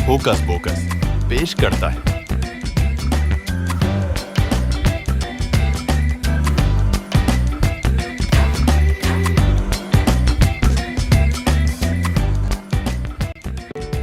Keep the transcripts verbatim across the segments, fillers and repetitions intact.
Hoax box پیش کرتا ہے۔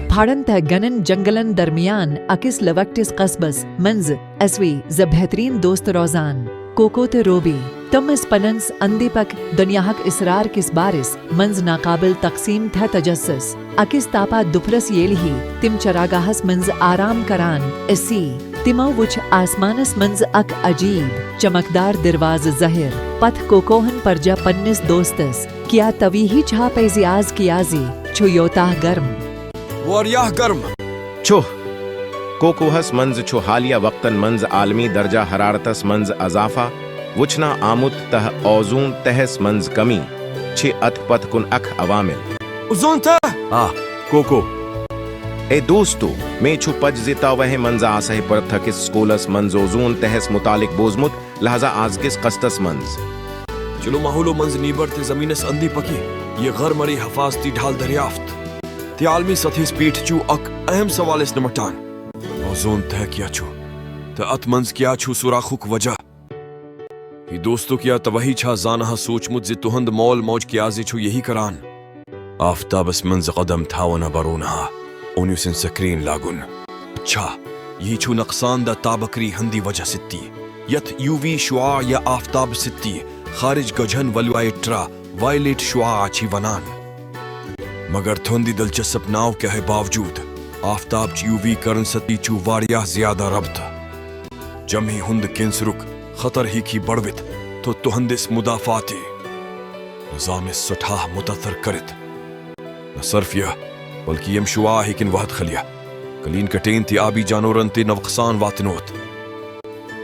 پھاڑن تہ گنن جنگلن درمیان اکس لۄکٹس قصبس منز اسوی زہ بہترین دوست روزان، کوکو تہ روبی۔ تم اس پننس اندی پک دنیاہک اسرار کس بارس منز ناقابل تقسیم تہ تجسس۔ اکس تاپا دپرس ییلہ تم چراگاہس منز آرام کران اسی، تمو وچھ آسمانس منز اکھ عجیب چمکدار دروازہ ظاہر۔ پتھ کوکوہن پرجا پننس دوستس، کیا توہی چھا پزی آز کیازِ چھو یوتاہ گرم؟ واریاہ گرم۔ چھُ۔ کوکوہس منٛز چھُ حالیہ وقتن منٛز عالمی درجہ حرارتس منٛز اضافہ وُچھنہٕ آمُت تہٕ اوزون تہس منٛز کمی چھِ اتھ پتھ کُن اکھ عوامل۔ اوزون تہ۔ آ، کوکو۔ اے دوستو، مےٚ چھُ پَتہ زِ توہہِ منٛز آسہِ پرتھ أکِس سکولس منٛز اوزون تہس متعلق بوزمُت، لہذا آز کِس قسطس منٛز۔ چلو ماحولو منٛز نیبر تہ زمینس اندی پکی یہ غیر مرئی حفاظتی ڈھال دریافت۔ تہ عالمی سطحس پیٹھ چھُ اکھ اہم سوال اس نمٹان۔ اوزون تہ کیا چھُ؟ تہ اتھ منٛز کیا چھُ سوراخک وجہ؟ ہے دوستو، کیا توہی چھا زانہا سوچمُت زِ تُہند مول موج کیازِ چھُ یہی کران؟ آفتابس منٛز قدم تھاونا برونہا اونیو سن سکرین لاگُن۔ چھا، یہی چھُ نقصان دہ تابکری ہندی وجہ سۭتی، یتھ یو وی شعاع یا آفتاب سۭتی خارج گجھن ولوائٹرا وائلیٹ شعاع چھ ونان۔ مگر تھوندی دلچسپ ناو کہے باوجود، آفتاب چ یو وی کرن ستی چھ واریاہ زیادہ ربط۔ جمعی ہند کینسرک خطر ہیکھی بڑوتھ تو تہندس مدافعاتی نظامس سٹھاہ متاثر کرتھ۔ نہ صرف یہ، بلکہ یم شعاع ہیکن وحد خلیہ، کلین کٹین تہ آبی جانورن تہ نقصان واتنوتھ۔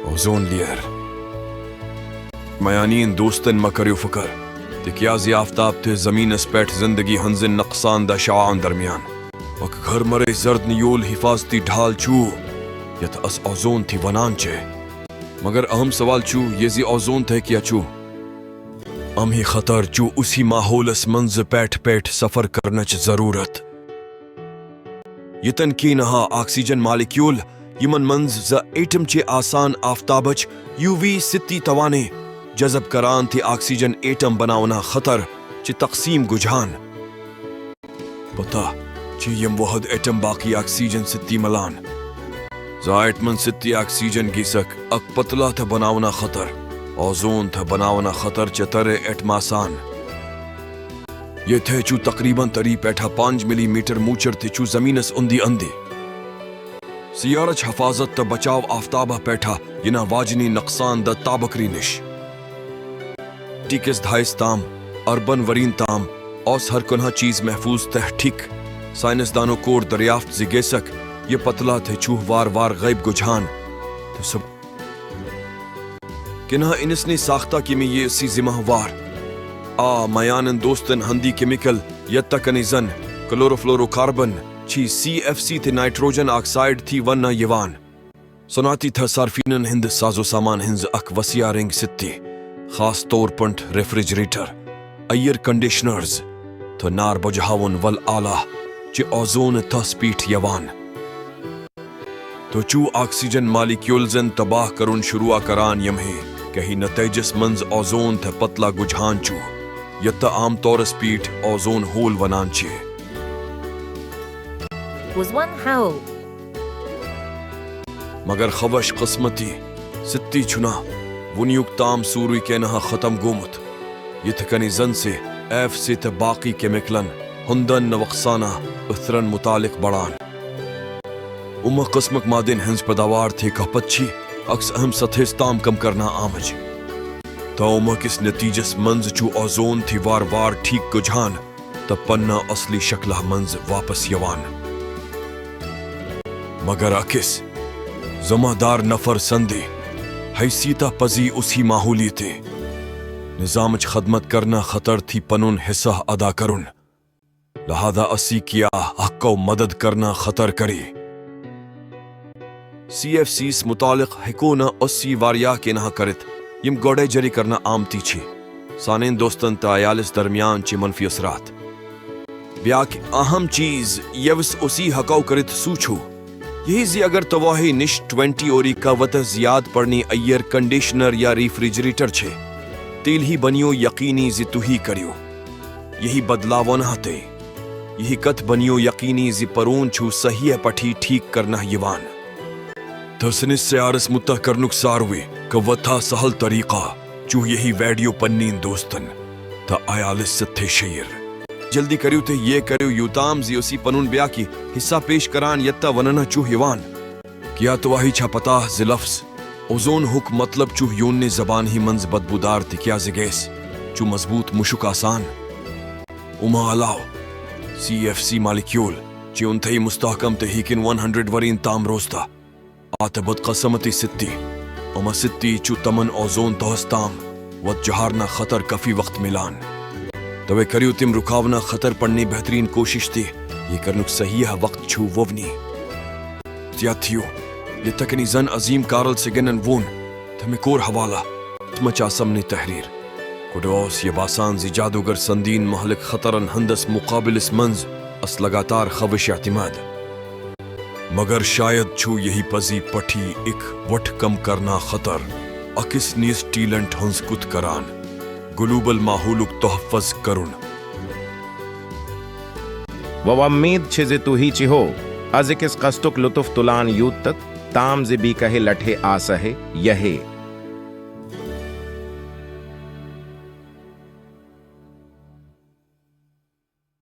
Ozone layer. میانین دوستن، مہ کریو فکر، تکیازِ آفتاب تہ زمینس پیٹھ زندگی ہنزن نقصان دہ شعاعن درمیان اکھ گھر مرے زرد نیول حفاظتی ڈھال چھو، یتھ اس اوزون تہ ونان چھے۔ مگر اہم سوال چھو یہ زِ اوزون تہ کیا چھو؟ امہی خطر چھو اسی ماحولس منز پیٹھ پیٹھ سفر کرنچ ضرورت۔ یتن کینہا آکسیجن مالیکیول، یمن منز زہ ایٹم چھ آسان، آفتابچ یو وی ستی توانے جذب کران تہ آکسیجن ایٹم بناونا خطر چھ تقسیم گجھان۔ پتہ چھ یم وحد ایٹم باقی آکسیجن ستی ملان۔ زہ ایٹمن ستی آکسیجن گیسک اک پتلہ تہ بناونا خطر، اوزون تہ بناونا خطر چہ ترے ایٹم آسان۔ یہ تہ چھو تقریباً تری پیٹھا پانچ ملی میٹر موچر تہ چھو زمینس اندی اندی۔ سیارچ حفاظت تہ بچاو آفتابہ پیٹھا ینہ واجنی نقصان دہ تابکری نش۔ ٹی کس دھائس تام، اربن ورین تام، اوس ہر کنہا چیز محفوظ تہ ٹھیک۔ سائنسدانو کور دریافت زِ گیسک یہ پتلہ تہ چھو وار وار غیب گجھان تہ سب کنہا انسنی ساختہ کمی یہ سی ذمہ وار۔ آ میانن دوستن ہندی کیمیکل یتہ کنی زن کلوروفلوروکاربن چھ سی ایف سی تہ نائٹروجن آکسائیڈ تھی ونہ یوان۔ صنعتی تہ صارفینن ہند ساز و سامان ہنز اکھ وسیع رنگ ستی، خاص طور پنٹ ریفریجریٹر، ایئر کنڈیشنرز تہ نار بجہاون ول آلہ چہ اوزون تس پیٹھ یوان۔ تو چو آکسیجن مالیکیولزن تباہ کرن شروع کران یمہے کہی نتیجس منز اوزون تہ پتلہ گجھان چو، یتہ عام طورس پیٹھ اوزون ہول ونان چھ۔ was one how مگر خوش قسمتی ستی چھنا ونیک تام سوروے کینہا ختم گومت۔ یتھ کنی زن سے ایف سی تہ باقی کیمیکلن ہندن نوقصانہ اثرن متعلق بڑان۔ امہ قسمک مادن ہنز پیداوار تھی کھپت چھ اکس اہم سطحس تام کم کرنا آمج۔ تو امہ کس نتیجس منز چھ اوزون تھی وار وار ٹھیک گجھان تہ پنہ اصلی شکلہ منز واپس یوان۔ مگر اکس ذمہ دار نفر سندی حیثیتہ پزی اسی ماحولیتی نظامچ خدمت کرنہ خطر تھی پنن حصہ ادا کرن۔ لہذا اسی کیا حقو مدد کرنہ خطر کری۔ سی ایف سیس متعلق ہیکو نہ اسی واریاہ کینہا کرتھ یم گوڈے جری کرنہ آمتی چھ۔ سانین دوستن تہ عیالس درمیان چھ منفی اثرات۔ بیاکھ اہم چیز یوس اسی ہکو کٔرتھ سو چھو یہی زِ اگر تۄہہِ نِش ٹوینٹی اوری قوتس زیادٕ پرنی ایئر کنڈیشنر یا ریفریجریٹر چھے، تیٚلہِ بنیو یقینی زِ تُہۍ کٔرِو یہی بدلاونا تہٕ یہی کتھ بنیو یقینی زِ پرون چھُ صحیح پٹھی ٹھیک کرنہٕ یوان۔ تسنس سیارس متح کرنک ساروی قوتھا سہل طریقہ چھُ یہی ویڈیو پننین دوستن تہٕ عیالس سۭتۍ شیئر۔ جلدی کٔرِو تہٕ یہ کٔرِو یوتام زِ اسی پنُن بیاکھ حصہ پیش کران یتھ وننہٕ چھُ یوان۔ کیا تۄہہِ چھا پتہ زِ لفظ اوزون ہُک مطلب چھُ یوننی زبان ہی منٛز بدبودار تِکیازِ گیس چھُ مضبوط مُشُک آسان؟ اما علاوٕ، سی ایف سی مالیکیول چھِ انتہائی مستحکم تہٕ ہیکن ون ہنڈریڈ ورین تام روزتھ۔ آ تہٕ بدقسمتی سۭتۍ، اما سۭتۍ چھُ تمن اوزون تہس تام وت جہارنہ خطر کافی وقت ملان۔ توے کٔرِو تِم رکاونہ خطر پننی بہترین کوشش تہِ۔ یہ کرنک صحیح وقت چھُ وونی۔ احتیاط تھیو، یتھ کنی زن عظیم کارل سیگنن وون، تہٕ مےٚ کوٚر حوالہ، تہٕ مہ چا سمنی تحریر۔ گۄڈٕ اوس یہ باسان زِ جادوگر سندین مہلک خطرن ہندس مقابلس منز اس لگاتار خوش اعتماد۔ مگر شاید چھُ یہی پزی پٹھی اکھ وٹھ کم کرنا خطر، اکس نیس ٹیلنٹ ہنز کتھ کران، گلوبل ماحولک تحفظ کرُن۔ وۄمید چھِ زِ تُہۍ چھِو أزِکِس قسطُک لطف تُلان یوٗت تام زِ بیٚیہِ کَہہِ لَٹہِ آسہِ یِہے